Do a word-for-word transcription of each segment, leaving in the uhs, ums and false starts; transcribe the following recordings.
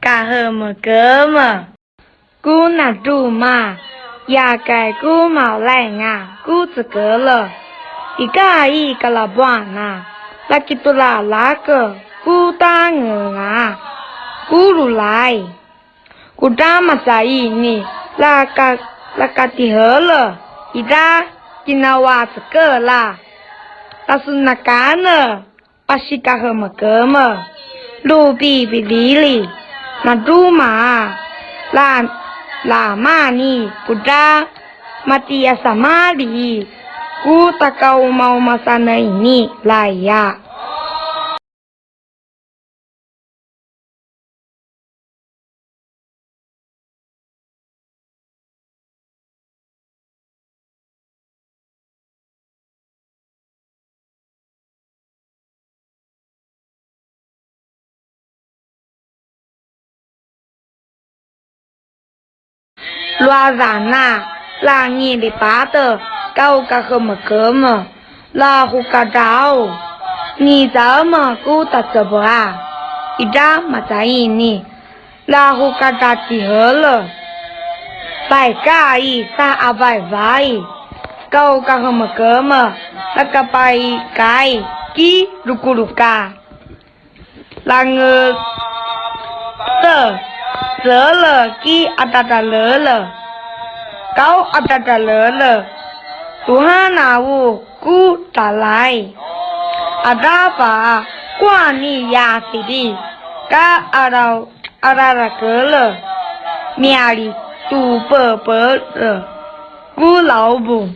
Kahemekeme. Ku nadroma, yakai ku maolainga, ku cekele. Ika i kalabuana, lakitolalake, ku tangenga, ku lolai. Kodra macaini, laka, lakatihele, ida kinawa cekela. Lasonakane, pasikahemekeme, lopipilili, nadroma, la, lamani, kodra, matiasamali, ku takaomaomasane ini, laya. Loazana, la ngilipate, kau kahemekeme, la hokadrau, ngicaeme ku tacebea, ida macaini, la hokadratihele, paikai sa avaivai, kau kahemekeme, la kapaikai ki lokoloka. Lange te, cele ki adradradrele. Kau adradradrele, tohana o ku talai. Adava, koani yasili, ka ara, ararakele, miali topepele, ku laobo.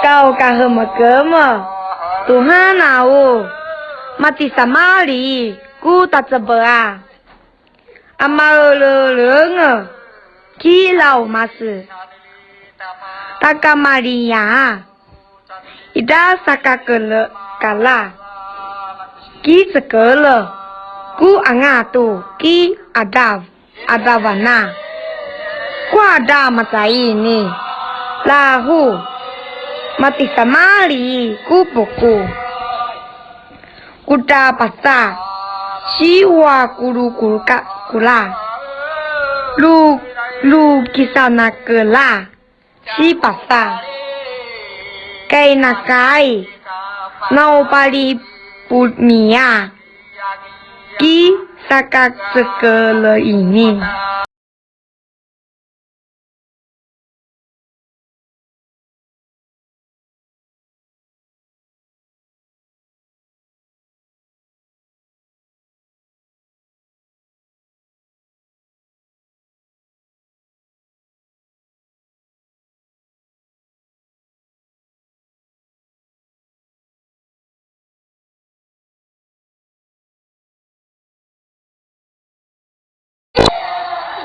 Kau kahemekeme, tohana o, matisamali ku tacebea. Amaelelenge ki laumase, takamalia ida sakakele kala, ki cekele, ku angato ki adav, adavana. Ku ada macaini, lahu, matisamali ku poko. Kodra pasa, siwa kulu kulu ka kula. Lu, lu kisana kela, si pasa. Kainakai, naupali pumia, ki saka cekele ini.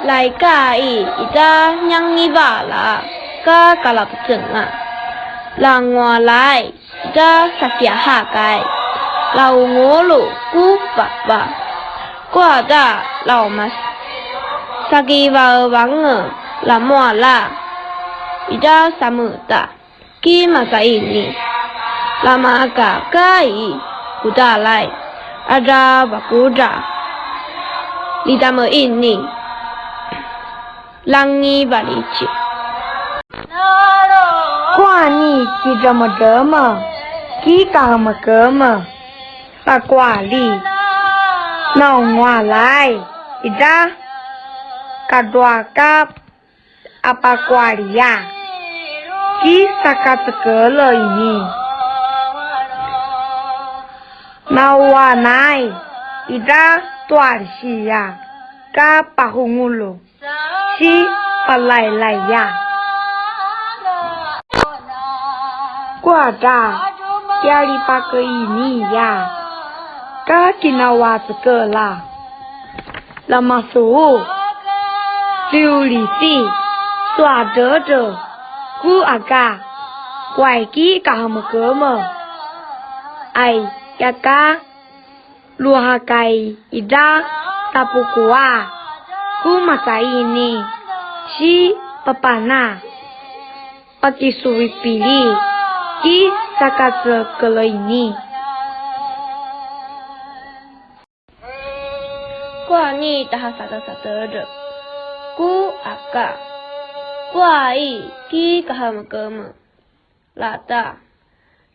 Laikai ita nyangivala ka kalapecenga. Langoalai ita sasiahakai. Laongolo ku papa. Kuata laomas. Sakivaevange lamoala. Ida sameta ki masaini. Lamakakai kutalai. Ada bakuda. Lidame ini. Langi balici. Kuani kidremedreme, ki kahemekeme, pakoali, naongoalai, ida, kadroaka, apakoalia, ki sakatekele ini. Naoanai, ida, toalisia, ka pahongolo. Si palailaiya. Kuada, kialipake iniya. Ka kinawa cekela. Lamaso. Liolisi. Soadredre. Ku aka. Kuai ki kahemekeme. Ai, yaka. Lohakai ida tapokoa, ku masaini, si papana, pakisoipili, ki sakatekele ini. Kuani taha sakatekele, ku aka, kuai ki kahemekeme. Lata,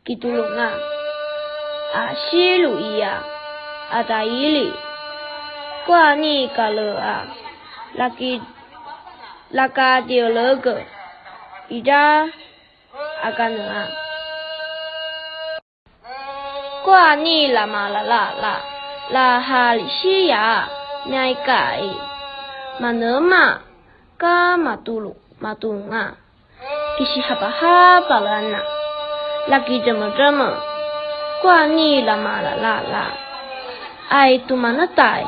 kitolonga, asilu iya, ataili, kuani kalea, laki, lakatieleke, ida, akanea. Kuani lamalalala, lahalisia, miaikai, manema, ka matolo, matonga. Kisihapahapalana, lakidremedreme, kuani lamalalala, ai tomanedai,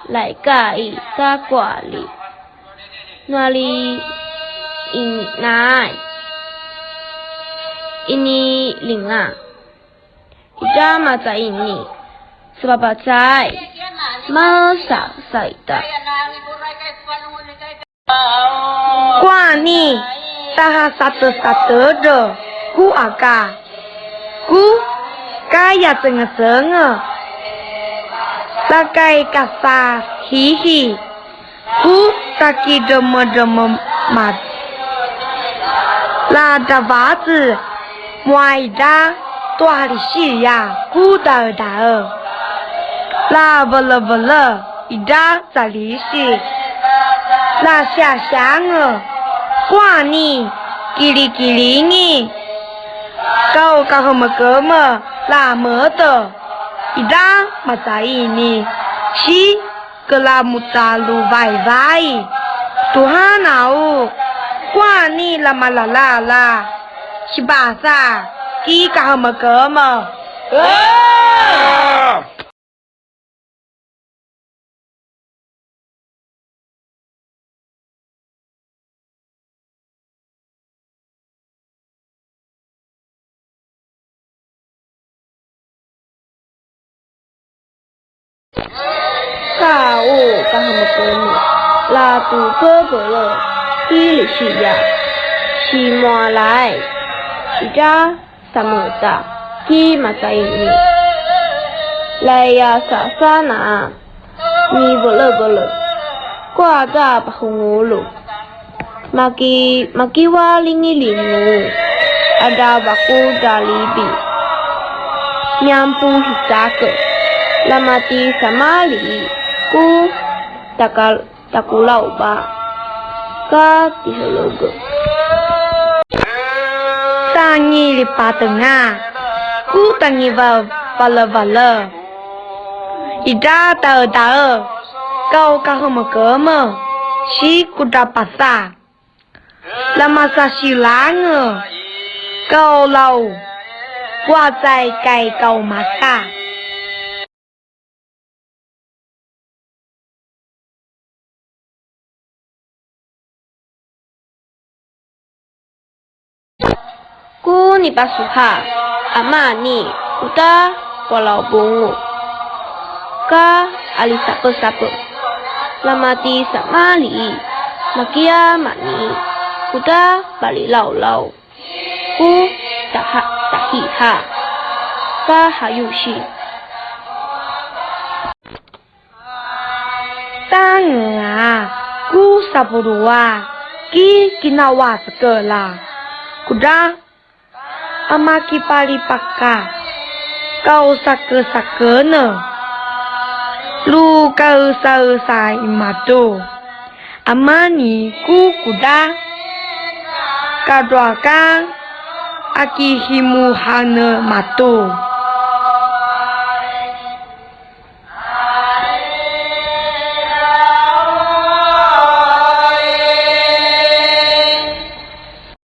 laikai takoali, noali ininai, inilinga, ida masaini, sapapacai, masasaita. Kuani, taha satesatedre, ku aka, ku kayacengecenge, lakai kasahihi, ku takidremedreme mat, la davace, moaida toalisia ku daedae, la velevele ida salisi, la siasiange, kuani kilikilingi, kau kahemekeme la mete, ida masaini, si kelamotalu vaivai, tohana o, kuani lamalalala, sipasa ki kahemekeme. Ka o kahemekeme, la topepele, ilisiya, simoalai, ida sameta ki masaini, laiya sasana, nivelevele, kuata pahongolo, maki, makiwalingilingu, ada vaku dalibi, miampu hitake, lamati samali, ku takal takolao ba ka tihelege. Tangilipatenga, ku tangivavalevale, ida daedae, kau kahemekeme, si kodapasa, lamasasilange, kau lao, kuacai kai kau masa. Ku nipasoha, amani, uta, Kualaubungu, ka alisapesape, lamati samali, makia mani, kuda palilaulau, ku taha tahiha, ka hayusi. Tangea ku sapuluwa ki kinawacekela, kuda amakipalipaka, kausakesakene, lukaesaesai matu, amani ku kuda, kadroakan akihimuhane matu.